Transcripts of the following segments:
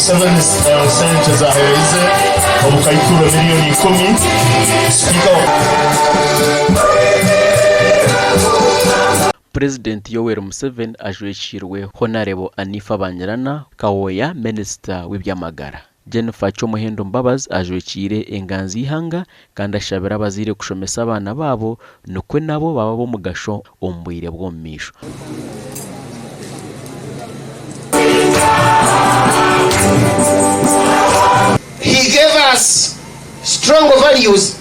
Museveni sente zahereize obukaikuru miriyoni 10. Sipiika wa. Purezidenti Yoweri Museveni ajwekiirwe Honarebo Anifa Bangirana Kawooya Minisita w'eby'amagara. Jennifer Kyomuhendo Mbabazi ajwekiire enganzi y'eihanga kandi ashabire abazaire kushomesa abaana baabo nikwo nabo baba ab'omugasho omu bwire bw'omu maisho. He gave us strong values,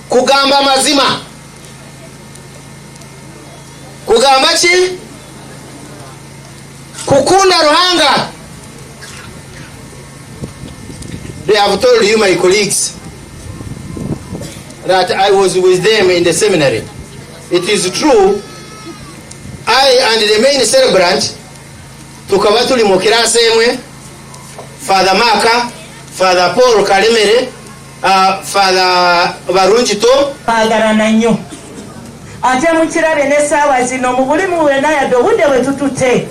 kugamba amazima. Kugamba ki? Kukunda Ruhanga. They have told you, my colleagues, that I was with them in the seminary. It is true, I and the main celebrant tukaba turi mu kirasi emwe, Father Mark, Father Paul Karemere, Father Barungi Tom. Twagarana nnyo. Ate mukirabye n'esaawa zino mu buli muwena yadde obudde bwe tutute,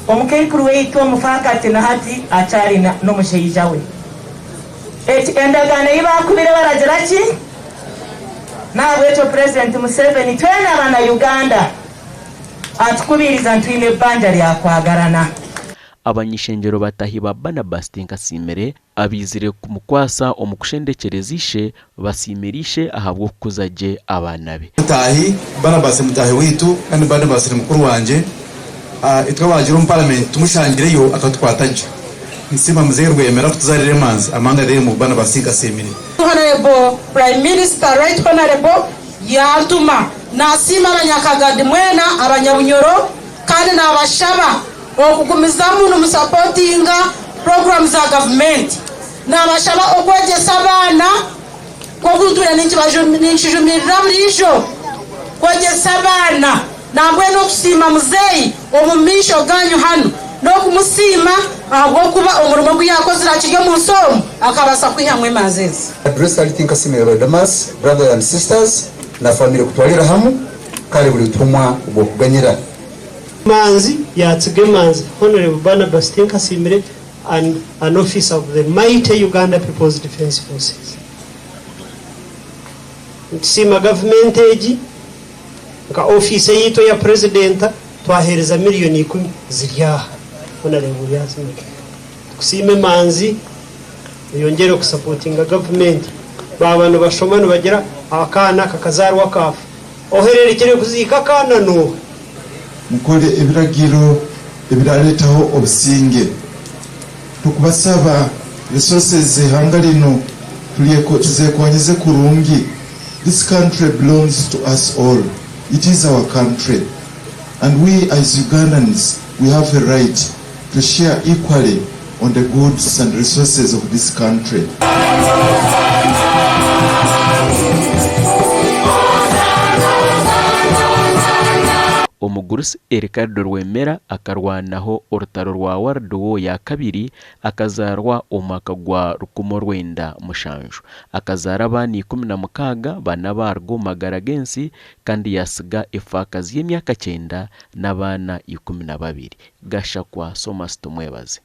omukaikuru waitu omufaakati na hati akyari n'omushaija we. Eki endagaano ei baakubire baragira ki? N'ahabw'ekyo Purezidenti Museveni twena abana Uganda atukubiriza ntwine ebbanja rya kwagarana. Abany'ishengyero bataahi ba Barnabas Tinkasiimire Abaizire kumukwatsa omu kushendekyereza ishe basiimire ishe ahabw'okukuza gye abaana be. Mutaahi, Barnabas mutaahi waitu kandi Barnabas ni mukuru wangye. Itwe abaagiire omu paramenti tumushangireyo akatukwata gye. Nitusiima Muzeeyi Rwemera kutuzarira emanzi among them Barnabas Tinkasiimire. Honourable Prime Minister Right Honourable yantuma nasiima abanyakagadi mwena abanyabunyoro kandi nabashaba Okugumizamu nimusapotinga puroguraamu za gavumenti. Naabashaba okwegyesa abaana nk'oku ntwire ninkijumirira buriijo kwegyesa abaana. Nambwenu okusiima muzeeyi omu maisho gaanyu hanu n'okumusiima ahabw'okuba omurimo ogu yaakozire akiri omu nsi omu akabaasa kwihamu emanzi ezi. Address Ali Tinkasiimire Damas, brothers and sisters na family kutwalira hamu kale buli butumwa obwokuganyira. Manzi yatsiga emanzi Honourable Barnabas Tinkasiimire an an officer of the mighty Uganda People's Defence Forces. Nitusiima gavumenti egi nka ofiisi eyaitu eya Purezidenta twaheereza miriyoni ikumi ziri aha Honourable ori aha. Tukusiima emanzi oyongyere kusapotinga gavumenti. Baaba nibashoma nibagira akaana kakazaarwa kaafa. Ohererekire kuziika akaana n'oha? Mukore ebiragiro ebiraretaho obusinge. Tukubasaba resources z'eihanga rinu tuzekonyeze kurungi. This country belongs to us all. It is our country and we as Ugandans we have a right to share equally on the goods and resources of this country. Omugurusi Ericardo Rwemera akarwanaho orutaro rwa World War ya kabiri, akazaarwa omu mwaka gwa 1907. Akazaara abaana 16, bana baaruga omu magara g'ensi kandi yaatsiga efaakazi y'emyaka kyenda n'abaana 12. Gashakwa Somas Tumwebaze.